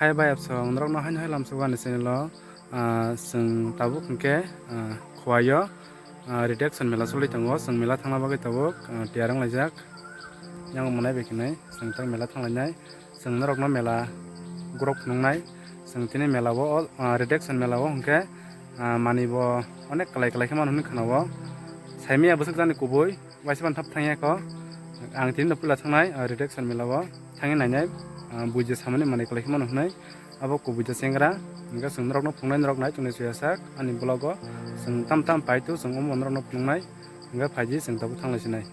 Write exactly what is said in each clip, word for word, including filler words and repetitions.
Hai bai absong norokno haino hai lamsok ani channel o, ah, chwng tabuk hwnkhe, ah, Khowai o, ah, Ridek Son mela choli tongo, chwng mela thangna bagwi tabuk, ah, tiyar wng laijak. Yang mwnai bai khnai chwng tak mela thang lainai, chwng norokno mela gorok phunuknai, chwng tini mela o, ah, Ridek Son mela o hwnkhe, ah, manwi bo onek kwlai kwlai khe mano hwnwi khna-o, saimanya bwswk jani kubui. Waisa ban thap thangya kho. Ang tini no puila thangnai, ah, Ridek Son mela o thangwi nainai, ah, buji samani manwi kwlai khe mano hwnwi. Abo kubui da chengra, hwnkhe chwng norokno phunuknai, norok nai tongni chuya sak ani vlog o. Chwng tam tam pai tu chwng omo norokno phunuknai, hwnkhe phaidi chwng tabuk thang lai sinai.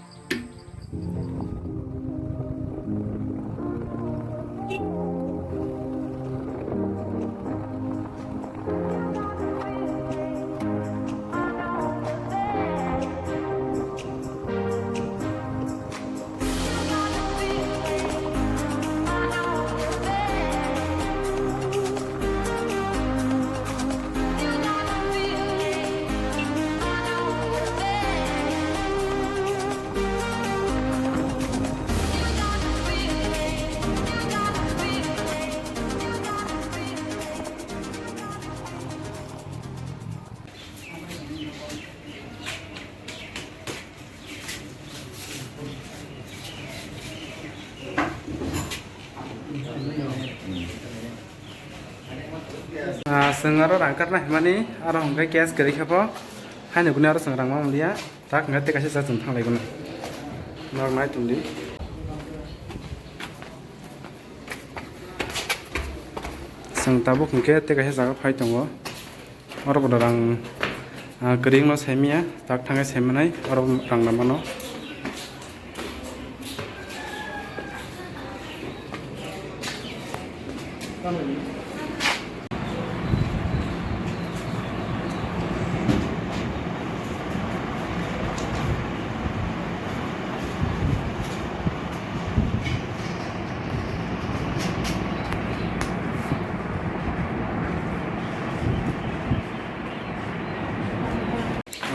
Ah, chwng aro rang karna himani, aro hwnkhe cash kwrwi khe pho, haino guni aro chwng rang ma manliya, tak hwnkhe tei kaisa cha chwng thanglai gwnang. Norok nai tongdi. Chwng tabuk hwnkhe tei kaisa jaga phai tongo. Oro bo rang, ah, kwrwngno saimanya, tak thangwi saimanai, oro rang na mano.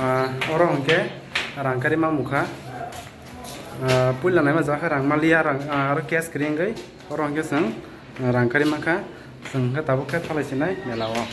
Ah, oro hwnkhe rang kari ma mukha. Ah, puila naima jakha rang maliya, rang, ah, aro cash kwrwi wngwi. Oro hwnkhe chwng rang kari mankha, chwng hwnkhe tabuk khe phalai sinai mela o.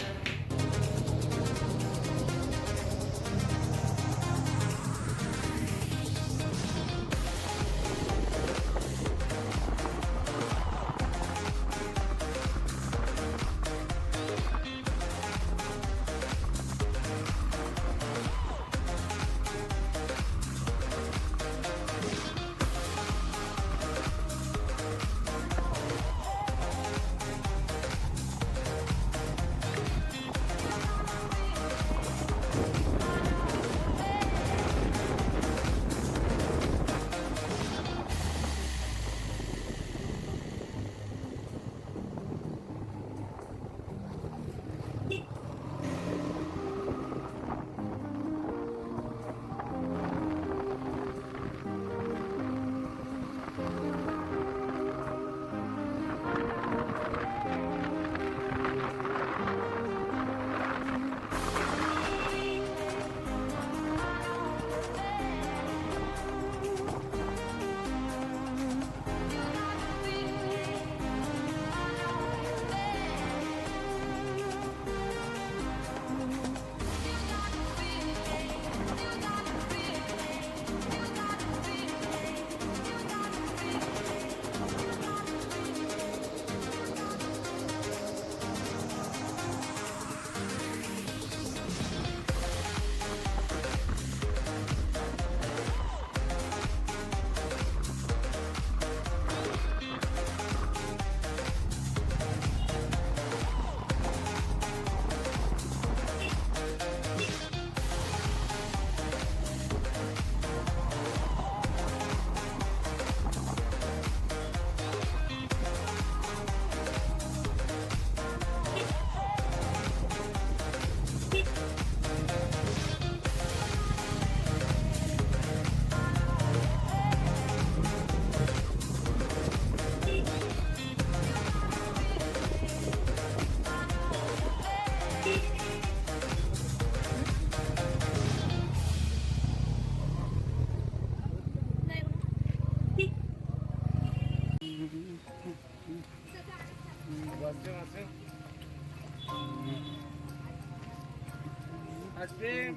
Ice cream.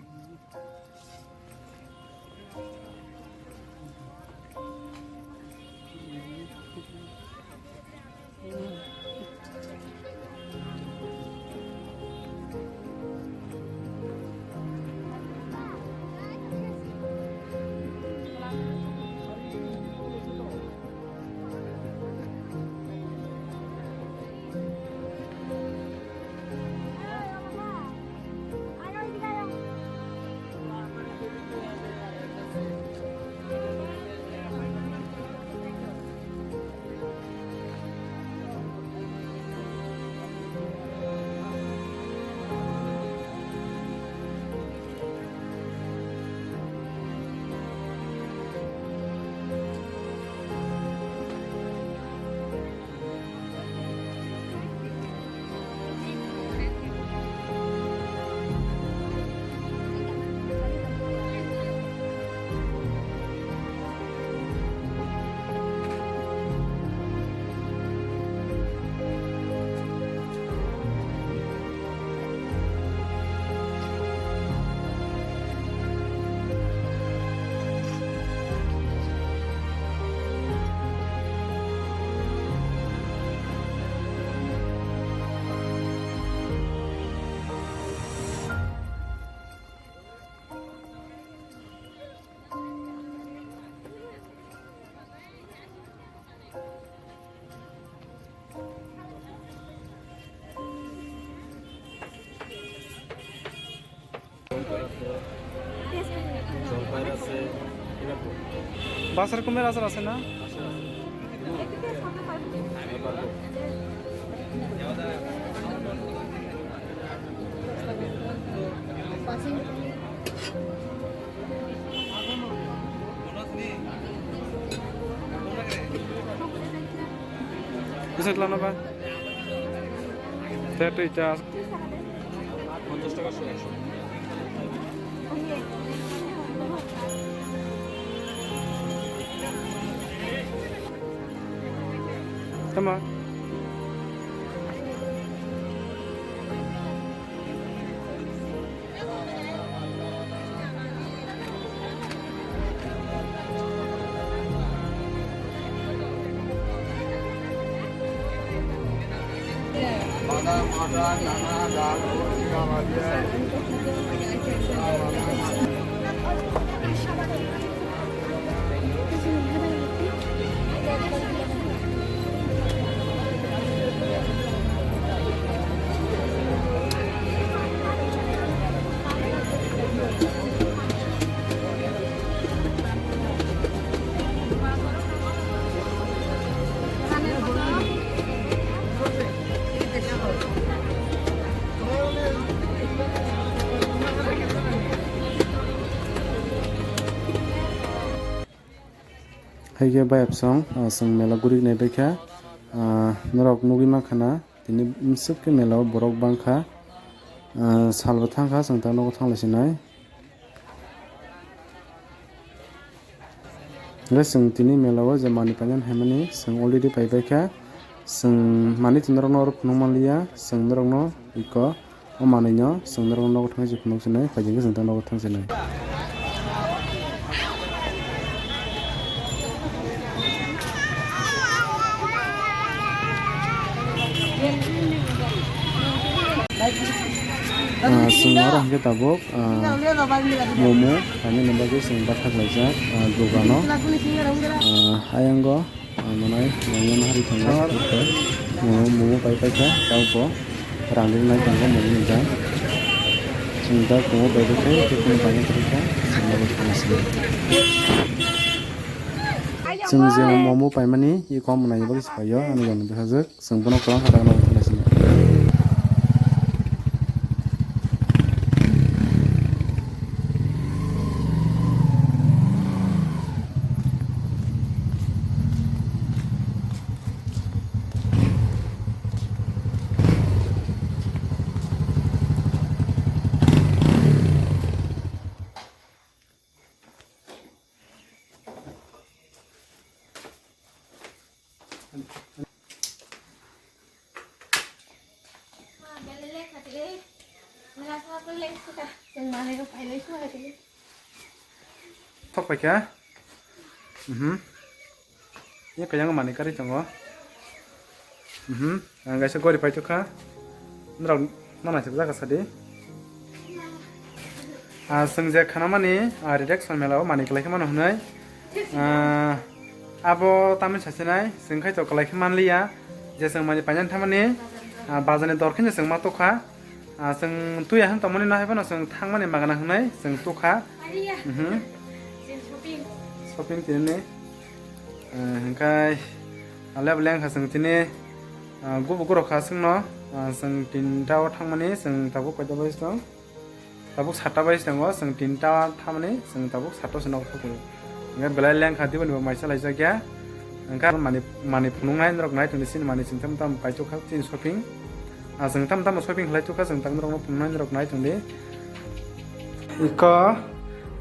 বাসের কমের আসার আছে না? Bisa celana, Pak? Saya tuh icas. পঞ্চাশ টাকা সহ একশো। Tama. Hai khe bayapsong, ah, chwng mela guri nai baikha, ah, norok nugwi mankha na, tini bwswk khe mela o borok bangkha, ah, salbo thangkha, chwng ta nogo thanglai sinai. Hwnkhe chwng tini mela o je manwi painani haimani chwng already paibaikha, chwng manwi twi norokno oro phunuk manliya, chwng norokno iko. O manwino chwng norok nogo thangwi se phunuk sinai, phaikhe chwng ta nogo thang sinai. Ah, chwng oro hwnkhe tabuk, ah, momo khainani bagwi chwng bathak laijak, ah, dogano. Ah, ayang o. Ang manai, ang manai hari tongo, momo, momo pai pai kha, tei bo rang rinai tongo, momo ni dam. Chwng da momo pai pai kha, tei kunu pai pai kha, chwng abo thang sini. Chwng je momo paimani, i kom manai bagwi se paio, ani jani bwsajwk, chwng bono kwbang kha, tei bono thang sini. Thok paikha. Mhm. Ye kaya mani kari tongo. Mhm. Ang kaisa gori paitokha. Norok mana sibjak sadi. Ah, chwng je khanamani, ah, reaction mela o mani kwlai khe mano hwnwi. Ah, abo tamni sasinai, chwng khai to kwlai khe manliya. Je chwng mani painani thamani, ah, bazani dor khe chwng ma tokha. Ah, chwng tuya hwn tongmani no hai phano chwng thangmani magana hwnwi chwng tukha. Ariya. Mhm. Chwng shopping. Shopping tinini. Ah, hwnkhe alep lengkha chwng tini, ah, gubu gurokha chwngno. Ah, chwng tinta o thangmani chwng tabuk koita bai tong. Tabuk satta bai tongo, chwng tinta o thangmani chwng tabuk satta se nok thokwi. Hwnkhe belai lengkha diboni bo maisa laijakya. Hwnkhe mani, mani phunuknai norok nai tongdi chini mani chwng tamo tamo paitokha chini shopping. Ah, chwng tamo tamo shopping khlai tukha, chwng tamo norokno phunuknai norok nai tongdi. Iko,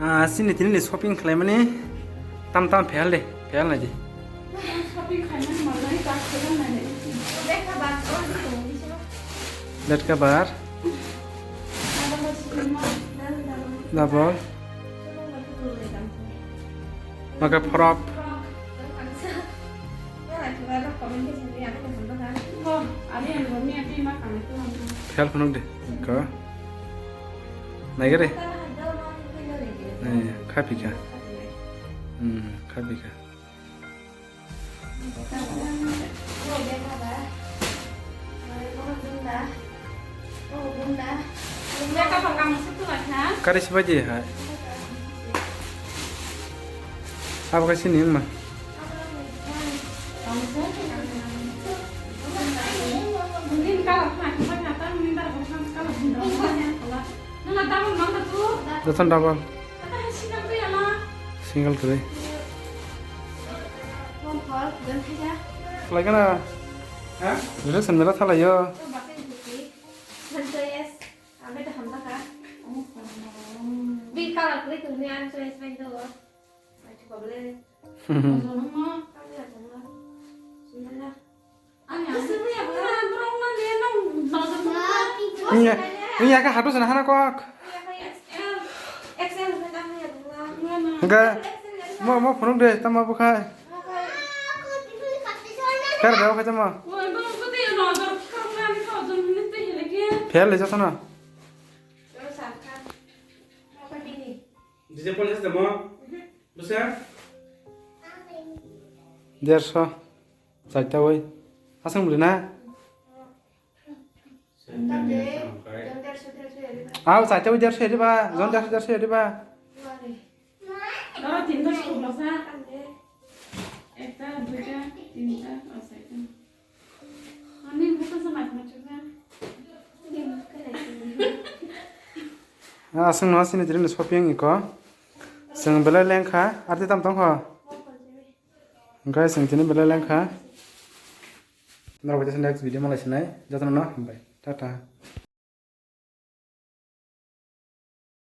ah, chini tinini shopping khlaimani tam tam phel de, phel naidi. Shopping khlaimani malai tak phel naidi. Bed cover. Double. Maka frog. Khayal phunuk de. Ko. Naigere. Eh, khapi kha. Hmm, khapi kha. Kari sibai di hai. Abo kaisa ni ma. Jotono double. Single kwrwi. Khlai gana. Ha? Relaxation mela thalai yo. Bini colour kwrwi kwrwi ang choice bai do. Ai, problem. Wngya, wngya khe hato sana hana kok. Hwnkhe mo, mo phunuk de, tamo bo khai. Kher de, o khai tamo. Phel le jotono. Dersho. Chaita oi. Aswng bwrwi na? Aw, chaita oi dersho edi ba. Jon dersho, dersho edi ba. Oro tinta suklo sa. Ekta, duita, tinta, o chaita. Ani buto sa mas mas chuka. Aswng no sini tini shopping iko. Chwng belai lengkha, arti tam tongkho. Hwnkhe chwng tini belai lengkha. Norok bai next video malai sinai, jotono no hambai. Tata.